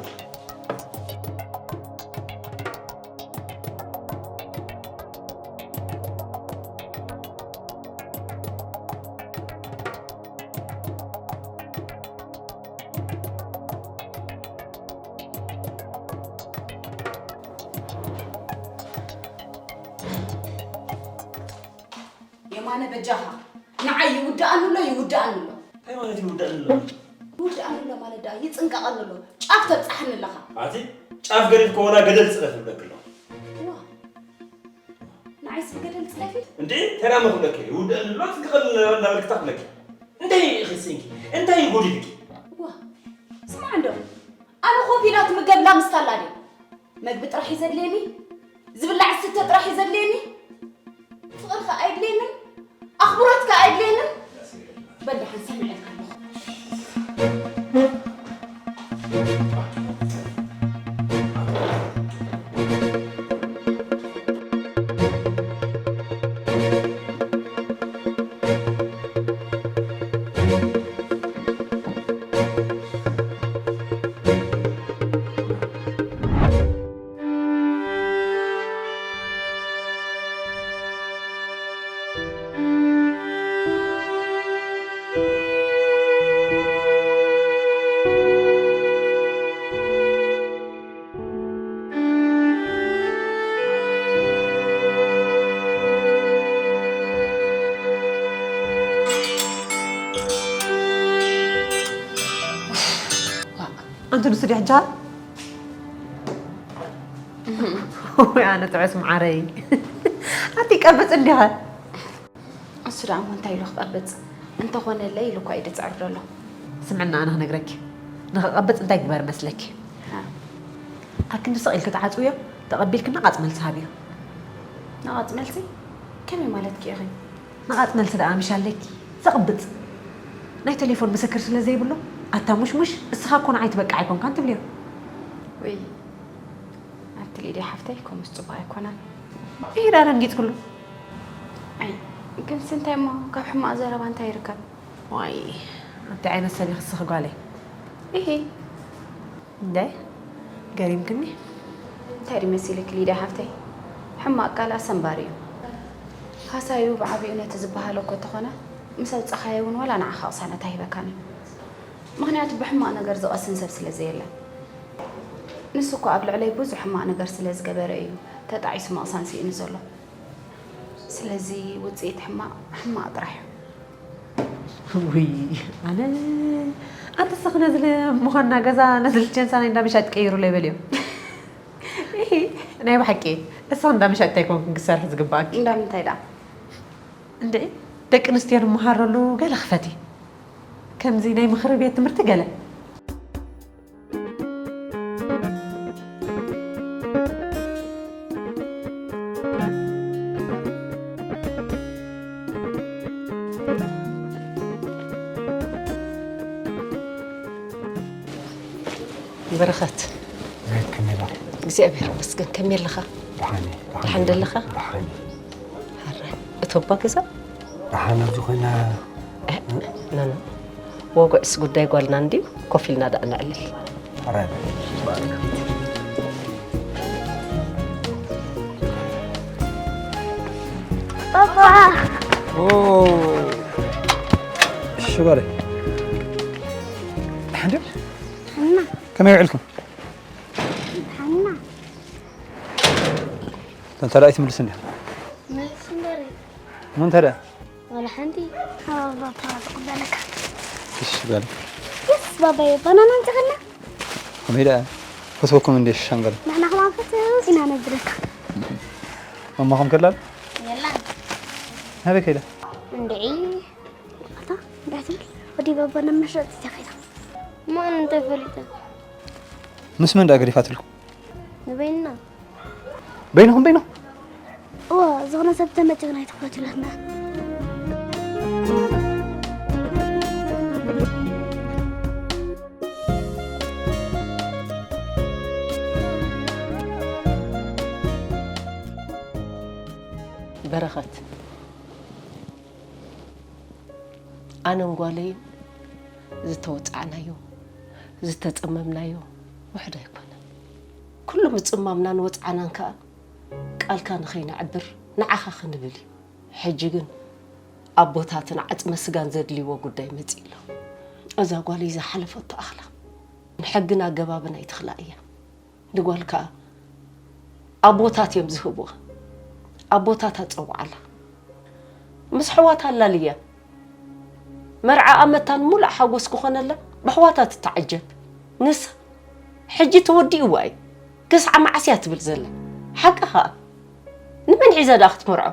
የማነ በጃኻ፣ ንዓይ ይውድኣኒ ኣሎ፣ ይውድኣኒ ኣሎ። እንታይ ማለት ይውድኣኒ ኣሎ? ይውድኣኒ ኣሎ ማለት ደኣ ይጽንቀቐኒ ኣሎ። ጫፍ ተብጽሓኒ ኣለኻ። ኣቲ ጫፍ ገደል ከወላ ገደል ጽረፍ ይብለኪ ኣለኹ። ዋ፣ ንዓይስ ብገደል ጽረፊ? እንዴ፣ እንታይ ደኣ መኽብለኪ? ይውድኣኒ ኣሎ፣ ጽንቀቐኒ ኣሎ እንዳበልኪ ታኽብለኪ። እንታይ ኢኺ ስንኪ? እንታይ ይጎድልኪ? ዋ፣ ስማዕ እንዶ፣ ኣነ ኮፍ ኢላ ትምገብ ላም ስታላ ድየ? መግቢ ጥራሕ እዩ ዘድልየኒ? ዝብላዕ ዝስተ ጥራሕ እዩ ዘድልየኒ? ፍቕሪ ከኣ ኣይድልየንን? ኣኽብሮት ከኣ ኣይድልየንን? በል ደሓን ሰሚዐልካ ኣለኹ። ኣንቲ ንሱ ድያ ሕጂ? ወይ ኣነ ጥዑስ መዓረይ። ኣቲ ቀብጽ እንዲኻ። እሱ ደኣ እሞ እንታይ ኢሉ ክቐብጽ? እንተኾነለይ ኢሉ እኳ እዩ ድጽዕር ዘሎ። ስምዕና ኣነ ክነግረኪ። ንኽቐብጽ እንታይ ግበር መስለኪ? ሃ። ኣብ ክንዲ ስቕ ኢልኪ ተዓጽውዮ፣ ተቐቢልኪ ነቓጽ መልሲ ሃብዮ። ነቓጽ መልሲ? ከመይ ማለትኪ ኢኺ? ነቓጽ መልሲ ደኣ ምሽ ኣለኪ። ዘቕብጽ። ናይ ቴሌፎን ምስክር ስለ ዘይብሉ፣ ኣታ ሙሽሙሽ፣ እስኻ እኮ ንዓይ ትበቅዕ ኣይኮንካን ትብልዮ። ውይ፣ ኣቲ ሊድያ ሓፍተይ፣ ከምኡስ ጽቡቕ ኣይኮነን። ኢዳ ደንጊጽክሉ። ኣይ፣ ግንስ እንታይ እሞ፣ ካብ ሕማቕ ዘረባ እንታይ ይርከብ? ዋይ፣ ኣቲ ዓይነት ሰብ ኢኺ እስኺ ጓለይ። ኢሂ። እንደ ገሪምክኒ። እንታይ ድዩ መሲልኪ ሊድያ ሓፍተይ? ሕማቕ ቃል ኣሰንባሪ እዩ። ሃሳዩ ብዓቢኡ ነቲ ዝበሃሎ እኮ እንተኾነ፣ ምስ ኣውጻኻዮ እውን ዋላ ንዓኻ ቅሳነት ኣይህበካን እዩ። ምኽንያቱ ብሕማቕ ነገር ዝቐስን ሰብ ስለ ዘየለ። ንሱ እኮ ኣብ ልዕለይ ብዙሕ ሕማቕ ነገር ስለ ዝገበረ እዩ ተጣዒሱ ምቕሳን ስኢኑ ዘሎ። ስለዚ ውጽኢት ሕማቕ፣ ሕማቕ ጥራሕ እዩ። ውይ፣ ኣነ ኣንተ እስኺ ነዚ ል-፣ ምዃንና ገዛ ነዚ ልቸንሳ ናይ እንዳ ምሻጥ ቀይሩለይ በልዮ። ኢሂ፣ ናይ ብሓቂ፣ እስኺ እንዳ ምሻጥ እንታይ ኮንክን ክትሰርሒ ዝግባኣኪ? እንዳ ምንታይ ደኣ? እንዴ፣ ደቂ ኣንስትዮ ንመሃረሉ ገለ ክፈቲ። ከምዚ ናይ ምኽሪ ቤት ትምህርቲ ገለ። በረኸት። ቤት ከመይ ኣለኻ? እግዚኣብሔር ይመስገን። ከመይ ኣለኻ? ደሓን እየ፣ ደሓን ደሓን እየ። ደለኻ? ደሓን እየ። ሕራይ። እቶ ኣባ ገዛ? ደሓን ኣብዚ ኮይና። እ፣ ኖ፣ ኖ። ወጉዕስ ጉዳይ ጓልና እንድዩ፣ ኮፍ ኢልና ደኣ ነዕልል። ሕራይ። ባባ። ኦ። እሺ በለ። ደሓን ድዩ? ደሓና። ከመይ ውዒልኩም? ደሓና። እንተ ደኣ ኣይትምልስ እንዲኻ። መልስ እምበር። እሞ እንታይ ደኣ? ዋላ ሓንቲ። ሃባ ባባ ክቕበለካ። እሺ በለ። የስ ባባየ፣ ባናና እንተኸልና? ከመይ ደኣ? ፈትወኩም እንዴ ሻንገል? ንሕና ከማን ፈትው ኢና ነብለካ። ማማኹም ከላል? የላን። ናበይ ከይዳ? እንድዒ። ኣታ፣ እንታይ ትብል? ወዲ ባባ ናብ መሸጢ እያ ከይዳ። ማን እንታይ ፈሊጠ? ምስ መን ደኣ ገዲፋትልኩም? ንበይንና። በይንኹም በይንኹም? እወ፣ ዝኾነ ሰብ ተመጺኡ ናይ ትኹረት ይብለትና። በረኸት፣ ኣነን ጓለይን ዝተወጻዕናዮ፣ ዝተጸመምናዮ ውሑድ ኣይኮነን። ኩሉ ምጽማምናን ወጽዓናን ከኣ ቃልካ ንኸይነዕብር ንዓኻ ክንብል እዩ። ሕጂ ግን ኣቦታትን ዓጽመ ስጋን ዘድልይዎ ጉዳይ መጺኡ ኣሎ። እዛ ጓለይ ዝሓለፈቶ ኣኽላ ሕግን ኣገባብን ኣይትኽላእ እያ። ንጓል ከኣ ኣቦታት እዮም ዝህብዋ። ኣቦታታ ጸውዓላ። ምስ ኣሕዋታ ኣላልያ። መርዓኣ መታን ሙሉእ ሓጎስ ክኾነላ ብኣሕዋታ ትተዓጀብ። ንሳ ሕጂ ተወዲእዋ እዩ። ክሳዕ መዓስ እያ ትብል ዘላ? ሓቃ ኸኣ። ንመን ሒዛ ደኣ ክትመርዖ?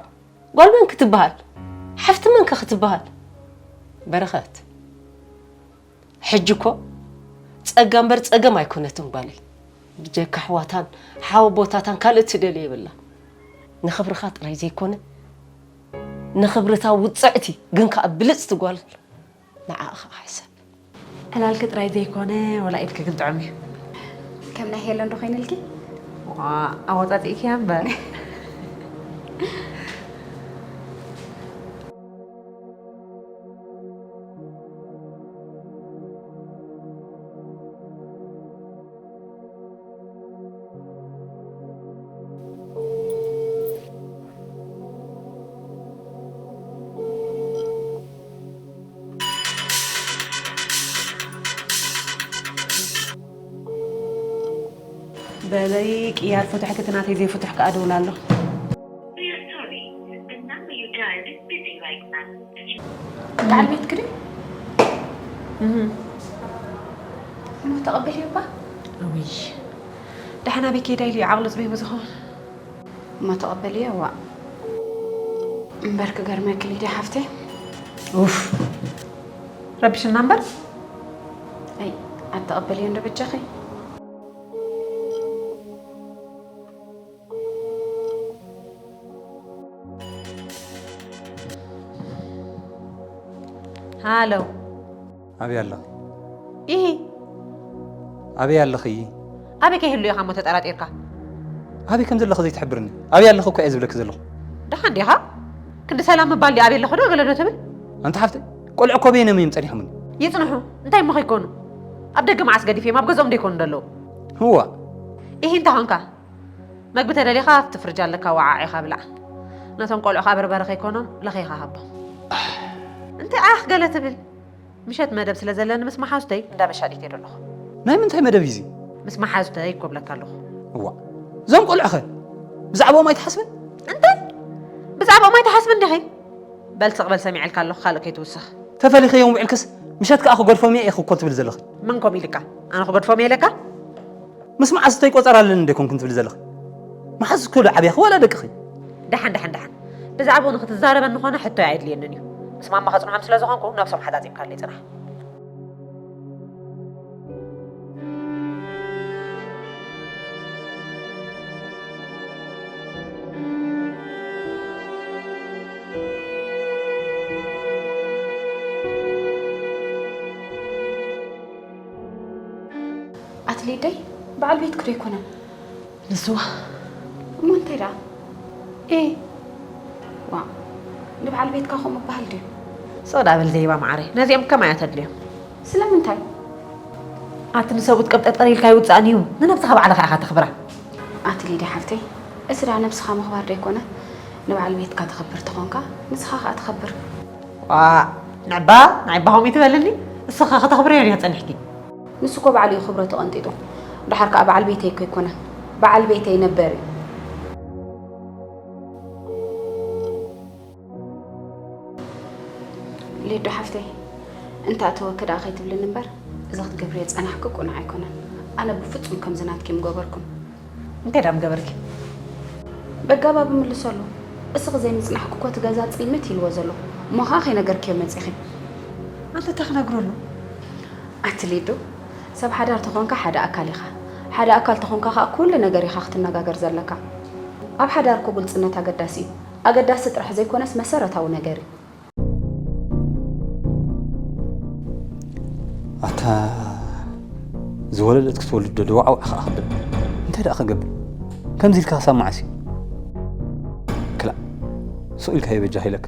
ጓል መን ክትበሃል? ሓፍቲ መን ከ ክትበሃል? በረኸት። ሕጂ እኮ ጸጋ እምበር ጸገም ኣይኮነትን ጓለይ። ብጀካ ኣሕዋታን ሓወቦታታን ካልእ ትደልዮ የብላን። ንኽብርኻ ጥራይ ዘይኮነ፣ ንኽብርታ ውጽዕቲ ግን ከኣ ብልጽቲ ጓል ንዓኣ ኸኣ ሕሰብ። ዕላልኪ ጥራይ ዘይኮነ፣ ወላ ኢድኪ ግን ጥዑም እዩ። ከም ናይ ሄለን ዶ ኮይንልኪ? ዋ፣ ኣወጻጺእክያ እምበር። በለይ ቅያር ፍቱሕኪ እቲ ናተይ ዘይፍቱሕ ከኣ ደውል ኣሎ። We are sorry, the number you dialed is busy right now. በዓል ቤትኪ ድዩ? እህ። እሞ ተቐበልዮ እባ። ውይ፣ ደሓን ኣበይ ከይዳ ኢሉ እዩ ዓቕሉ ጽበይዎ ዝኸውን? እሞ ተቐበልዮ፣ ዋእ። እምበር ክገርመኪ ሊድያ ሓፍተይ። ኡፍ። ረቢሽና እምበር። ኣይ፣ ኣተቐበልዮ እንዶ በጃኺ። ሃሎ። ኣበይ ኣለኺ? ኢሂ። ኣበይ ኣለኺ? ኣበይ ከይህሉ ኢኻ እሞ ተጠራጢርካ? ኣበይ ከም ዘለኺ ዘይትሕብርኒ? ኣበይ ኣለኺ እኮ እየ ዝብለኪ ዘለኹ። ደሓን ዲኻ? ክንዲ ሰላም ምባል ድዩ ኣበይ ኣለኹ ዶ ገለ ዶ ትብል? ኣንቲ ሓፍተይ፣ ቆልዑ እኮ በየኖም እዮም ጸኒሖምኒ? ይጽንሑ፣ እንታይ እሞ ከይኮኑ? ኣብ ደገ መዓስ ገዲፈዮም? ኣብ ገዝኦም ዶ ይኮኑ ዘለዉ? እዋ። ኢሂ እንተ ኾንካ፣ መግቢ ተደሊኻ ኣብቲ ፍርጅ ኣለካ ወዓዕ ኢኻ ብላዕ። ነቶም ቆልዑ ከኣ በርበረ ከይኮኖም ለኺኻ ሃቦም። እንታይ ኣኽ ገለ ትብል? ምሸት መደብ ስለ ዘለኒ ምስ መሓዙተይ እንዳ መሻሊት እየ ዘለኹ። ናይ ምንታይ መደብ እዩ እዚ? ምስ መሓዙተይ እኮ እብለካ ኣለኹ። እዋ፣ እዞም ቆልዑኸ ብዛዕባኦም ኣይትሓስብን? እንታይ? ብዛዕባኦም ኣይትሓስብን ዲኺ? በል ስቕ በል ሰሚዐልካ ኣለኹ፣ ካልእ ከይትውስኽ። ተፈሊኸዮም ውዒልክስ ምሸት ከኣ ክገድፎም እየ ኢኺ እኮ ትብል ዘለኺ። መን ከምኡ ኢልካ? ኣነ ክገድፎም እየ ኢለካ? ምስ መሓዙተይ ቆጸራ ኣለኒ እንደ ኮንክን ትብሊ ዘለኺ? መሓዙትኪ ዶ ዓብያኺ ዋላ ደቅኺ? ደሓን፣ ደሓን፣ ደሓን። ብዛዕባኡ ንክትዛረበኒ ኾነ ሕቶይ ኣየድልየንን እዩ። ምስ ማማ ከጽንዖም ስለ ዝኾንኩ ነብሶም ሓጻጺብካለይ ጽናሕ። ኣትሌደይ በዓል ቤት ክዶ ኣይኮነን። ንስዋ እሞ እንታይ ደኣ? ኤ ዋ፣ ንበዓል ቤትካ ከምኡ በሃል ድዩ? ስቕ ዳ በል ዘይባ መዓረይ፣ ነዚኦም ከማያ ተድልዮም። ስለምንታይ? ኣቲ ንሰብኡት ቀብጠርጠር ኢልካ ይውጻእን እዩ፣ ንነብስኻ ባዕልኻ ኢኻ ተኽብራ። ኣቲ ሊድያ ሓፍተይ፣ እዚ ደኣ ነብስኻ ምኽባር ደይኮነ? ንበዓል ቤትካ ተኽብር ተኾንካ ንስኻ ከኣ ተኽብር። ዋ፣ ንዕባ ንዕባ ከምኡ ትበልኒ? እስኻ ከተኽብረዮ ድያ ጸኒሕኪ? ንሱ እኮ ባዕሉ እዩ ክብረቱ ቀንጢጡ። ደሓር ከኣ በዓል ቤተይ እኮ ኣይኮነን። በዓል ቤተይ ነበር እዩ። ሊዱ ሓፍተይ፣ እንተ ኣተወኪ ደኣ ከይትብልኒ እምበር፣ እዚ ክትገብርዮ ዝጸናሕኪ ቅኑዕ ኣይኮነን። ኣነ ብፍጹም ከምዚ ናትኪ ምገበርኩን። እንታይ ደኣ ምገበርኪ? በጋባብ ምልሰሉ። እስኺ ዘይምጽናሕኪ እኮ እቲ ገዛ ጽልምት ኢልዎ ዘሎ። እሞ ኸኣ ከይነገርክዮ መጺኺ። ኣንተ እንታይ ክነግሮ ኣሎ? ኣቲ ሊዱ፣ ሰብ ሓዳር ተኾንካ ሓደ ኣካል ኢኻ። ሓደ ኣካል ተኾንካ ኸኣ ኩሉ ነገር ኢኻ ክትነጋገር ዘለካ። ኣብ ሓዳር እኮ ግልጽነት ኣገዳሲ እዩ። ኣገዳሲ ጥራሕ ዘይኮነስ መሰረታዊ ነገር እዩ። ኣታ ዝወለደት ክትወልድ ዶ ደዋዕዋዕ ከኣ ክብል። እንታይ ደኣ ክገብር? ከምዚ ኢልካ ክሳብ መዓስ እዩ? ክላእ። ሱቕ ኢልካዮ በጃኻ ኢለካ።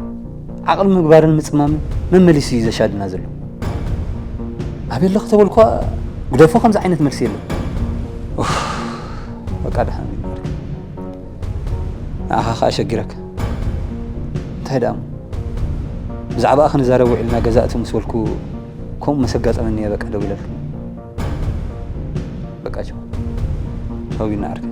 ዓቕሊ ምግባርን ምጽማምን መመሊሱ እዩ ዘሻድና ዘሎ። ኣበይ ኣለኹ ተበልኳ ግደፎ ከምዚ ዓይነት መልሲ የለን። ኡፍ፣ በቃ ደሓን ይግበር። ንዓኻ ከኣ ሸጊረካ። እንታይ ደኣ እሞ? ብዛዕባኣ ክንዛረብ ውዒልና ገዛ እትው ምስ በልኩ ከምኡ ምስ ኣጋጠመኒ እየ በቃ ደዊለልካ። በቃ ቻው። ቻው ቢና ዓርከይ።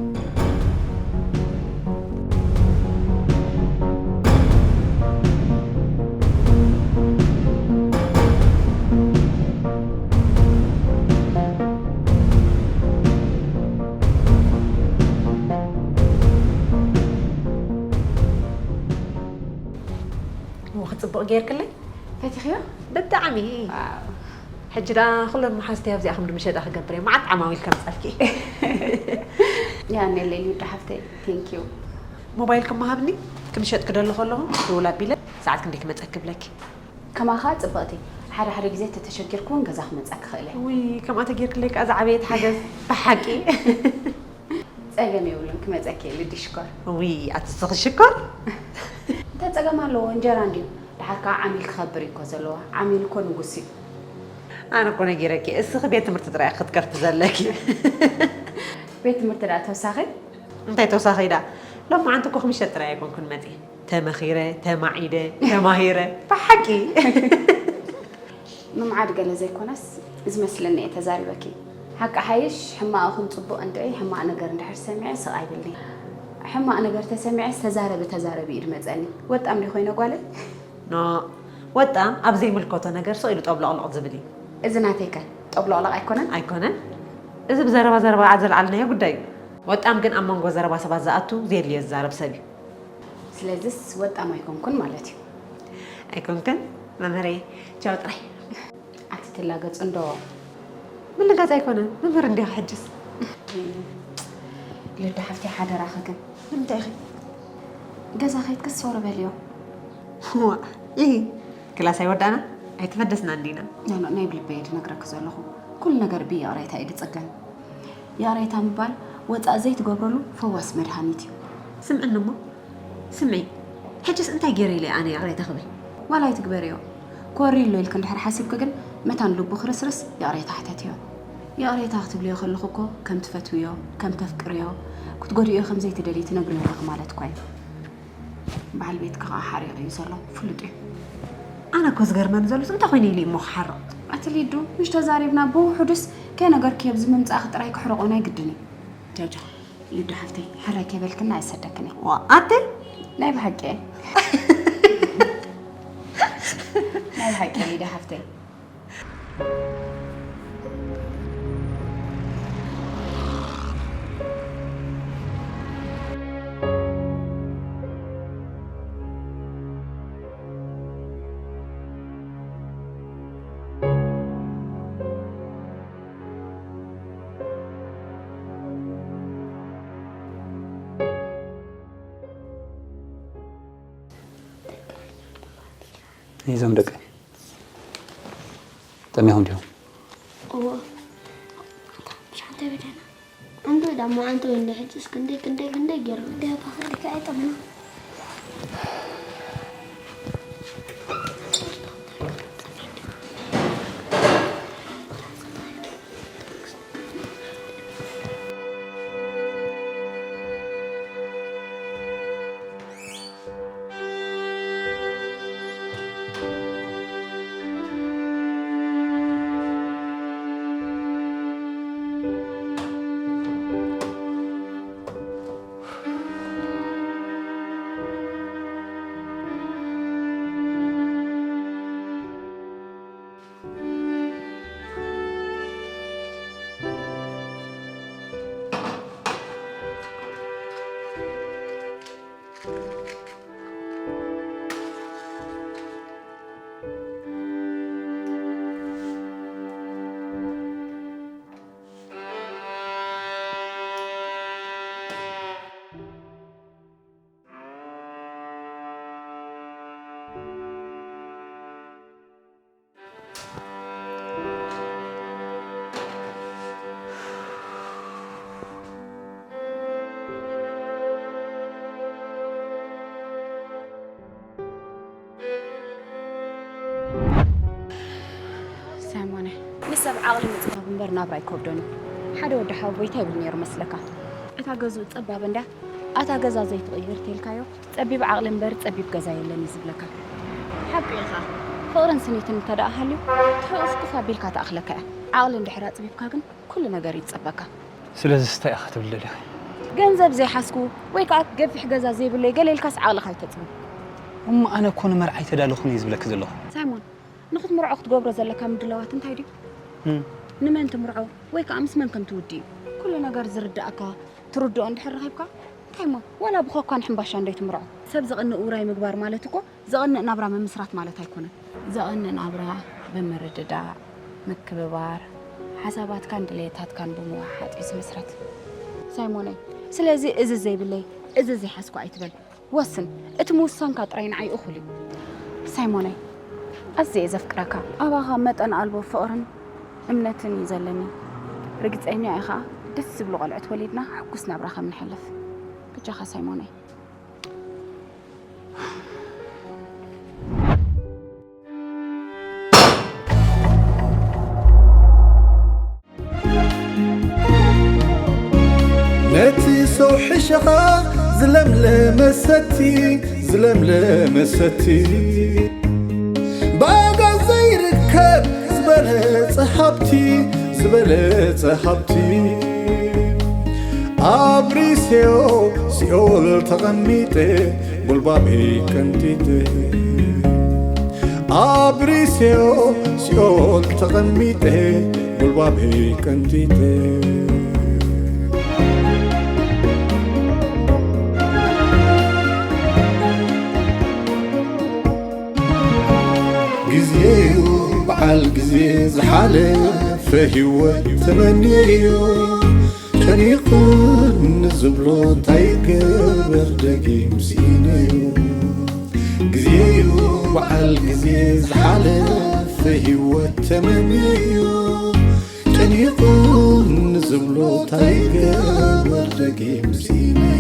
እሞ ክጽብቕ ጌርክለይ? ፈቲኽዮ? ብጣዕሚ። ዋው። ሕጂ ደኣ ኩሎም መሓዝተይ ኣብዚኣ ከም ድምሸጣ ክገብር እየ። መዓት ዓማዊል ከምጸልኪ። የቐንየለይ ሊዱ ሓፍተይ። Thank you። ሞባይል ክመሃብኒ ክምሸጥ ክደሊ ከለኹ ደውል ኣቢለ ሰዓት ክንደይ ክመጸኪ እብለኪ። ከማኻ ጽብቕቲ። ሓደ ሓደ ግዜ ተተሸጊርኩ እውን ገዛ ክመጸኪ ክእል እየ። ውይ፣ ከምኣ ተጌርክለይ ከኣ ዝዓበየት ሓገዝ ብሓቂ። ጸገም የብሉን፣ ክመጸኪ እየ ሊዱ ሽኮር። ውይ፣ ኣቲ እስኺ ሽኮር። እንታይ ጸገም ኣለዎ? እንጀራ እንድዩ። ደሓር ከኣ ዓሚል ክኸብር እዩ እኮ ዘለዎ። ዓሚል እኮ ንጉስ እዩ። ኣነ እኮ ነጊረኪ፣ እስኺ ቤት ትምህርቲ ጥራይ ክትከፍቲ ዘለኪ። ቤት ትምህርቲ ደኣ ተወሳኺ? እንታይ ተወሳኺ ደኣ? ሎማዓንቲ እኮ ክምሸጥ ጥራይ ኣይኮንኩን መጺአ። ተመኺረ፣ ተማዒደ፣ ተማሂረ። ብሓቂ። ምምዓድ ገለ ዘይኮነስ፣ ዝመስለኒ እየ ተዛሪበኪ። ሓቂ ሓይሽ፣ ሕማቕ ይኹን ጽቡቕ እንድዒ፣ ሕማቕ ነገር እንድሕር ሰሚዐ ስቕ ኣይብልን'የ። ሕማቕ ነገር ተሰሚዐስ ተዛረቢ ተዛረቢ እዩ ድመጸኒ። ወጣም ድዩ ኮይነ ጓለይ? ኖእ፣ ወጣም ኣብ ዘይምልከቶ ነገር ስቕ ኢሉ ጠብሎቕሎቕ ዝብል እዩ። እዚ ናተይከ ጠብሎቕሎቕ ኣይኮነን? ኣይኮነን። እዚ ብዘረባ ዘረባ ዘልዓልናዮ ጉዳይ እዩ። ወጣም ግን ኣብ መንጎ ዘረባ ሰባት ዝኣቱ ዘየድልዮ ዝዛረብ ሰብ እዩ። ስለዚስ ወጣም ኣይኮንኩን ማለት እዩ። ኣይኮንክን መምህረይ፣ ቻው ጥራይ። ኣቲ ትላገጹ እንዶ። ምልጋጽ ኣይኮነን፣ መምህር እንዲኻ ሕጅስ። ልዱ ሓፍተይ ሓደራኺ ግን። ንምንታይ ኢኺ? ገዛ ከይድክስ ሶር በልዮ። ዋእ፣ ኢሂ፣ ክላስ ኣይወዳእና፣ ኣይተፈደስና እንዲና። ኖ፣ ኖ፣ ናይ ብልበይ እየ ድነግረኪ ዘለኹ። ኩሉ ነገር ብይቕሬታ እዩ ድጽገን። ይቕሬታ ምባል ወጻእ ዘይትገብረሉ ፈዋሲ መድሃኒት እዩ። ስምዕኒ እሞ፣ ስምዒ፣ ሕጅስ እንታይ ገይረ ኢለ ኣነ ይቕሬታ ክብል? ዋላ ኣይትግበርዮ። ኮሪ ኣሎ ኢልኪ እንድሕር ሓሲብኪ ግን፣ መታን ልቡ ክርስርስ ይቕሬታ ሕተትዮ። ይቕሬታ ክትብልዮ ከለኹ እኮ ከም ትፈትውዮ፣ ከም ተፍቅርዮ፣ ክትጎድእዮ ከም ዘይትደልዪ ትነግርዮ ኣለኺ ማለት እኳ እዩ። በዓል ቤትኪ ከኣ ሓሪቑ እዩ ዘሎ፣ ፍሉጥ እዩ። ኣነ እኮ ዝገርመኒ ዘሎስ እንታይ ኮይነ ኢሉ እዩ እሞ ክሓርቕ? ኣቲ ሊዱ፣ ምሽ ተዛሪብና ብውሑዱስ ከይነገርክዮ ኣብዚ ምምጻእኺ ጥራይ ክሕርቖ ናይ ግድን እዩ። ቻው ቻው። ሊዱ ሓፍተይ፣ ሕራይ ከይበልክና ኣይሰደክን እየ። ዋ፣ ኣቲ? ናይ ብሓቂ እየ። ናይ ብሓቂ እየ ሊዱ ሓፍተይ። እዞም ደቂ ጠሚኹም ዲኹም? እዎ። ሻንተ ቤተና። ኣንተ ዳሞ ኣንተ ወንደ ሕጅስ ክንደይ ክንደይ ክንደይ ገይሩ። ደባ ከልካ ኣይጠምና። ሳይሞነ፣ ንሰብ ዓቕሊ ምፅባብ እምበር ናብራ ኣይከብዶን እዩ። ሓደ ወዲ ሓወቦይ እንታይ ይብል ነይሩ መስለካ? እታ ገዝኡ ፀባብ እንዳ ኣታ ገዛ ዘይትቕይር ተልካዮ፣ ፀቢብ ዓቕሊ እምበር ፀቢብ ገዛ የለን እዩ ዝብለካ። ሓቂ ኢኻ። ፍቕርን ስኒትን እንተ ደኣ ሃልዩ ትሕቑፍ ቁፍ ኣቢልካ ትኣኽለካ እያ። ዓቕሊ እንድሕር ኣፅቢብካ ግን ኩሉ ነገር እዩ ዝፀበካ። ስለዚ ስታይ ኢኻ ትብል ደሊኻ? ገንዘብ ዘይሓዝኩ ወይ ከዓ ገፊሕ ገዛ ዘይብለይ ገለ ኢልካስ ዓቕልኻ ኣይተፅብብ። እሞ ኣነ እኮ ንመርዓ ኣይተዳለኹን እየ ዝብለኪ ዘለኹ። ሳይሞን፣ ንክትምርዖ ክትገብሮ ዘለካ ምድላዋት እንታይ ድዩ? ንመን ትምርዖ ወይ ከዓ ምስ መን ከም ትውዲ እዩ። ኩሉ ነገር ዝርዳእካ ትርድኦ እንድሕር ረኺብካ እንታይ እሞ ዋላ ብኮኳን ሕምባሻ እንዶ ኣይትምርዖ። ሰብ ዘቐንእ ውራይ ምግባር ማለት እኮ ዘቐንእ ናብራ ምምስራት ማለት ኣይኮነን። ዘቐንእ ናብራ ብምርድዳእ፣ ምክብባር፣ ሓሳባትካን ድሌታትካን ብምውሓጥ እዩ ዝምስረት። ሳይሞነይ፣ ስለዚ እዚ ዘይብለይ፣ እዚ ዘይሓዝኩ ኣይትበል። ወስን። እቲ ምውሳንካ ጥራይ ንዓይ እኹል እዩ። ሳይሞነይ፣ ኣዝየ እየ ዘፍቅረካ። ኣባኻ መጠን ኣልቦ ፍቕርን እምነትን እዩ ዘለኒ። ርግጸኛ እየ ኸኣ ደስ ዝብሉ ቆልዑት ወሊድና ሕጉስ ናብራ ከም ንሕልፍ። ብጃኻ ሳይሞነይ። ነቲ ሰው ሕሸኻ ዝለምለመ ሰቲ ዝለምለመ ሰቲ ብኣጋ ዘይርከብ ዝበለጸ ሃብቲ ዝበለጸ ሃብቲ ኣብሪሴዮ ሲኦል ተቐሚጠ ጉልባበይ ቀንጢጠ ኣብሪሴዮ ሲኦል ተቐሚጠ ጉልባበይ ቀንጢጠ ግዜዩ በዓል ግዜ ዝሓለፈ ህይወት ተመንየዮ ጨኒቑኒ ዝብሎ እንታይ ይገበር ደጊም ስኢነዮ ግዜዩ በዓል ግዜ ዝሓለፈ ህይወት ተመንየዮ ጨኒቑኒ ዝብሎ እንታይ ይገበር ደጊም ስኢነዮ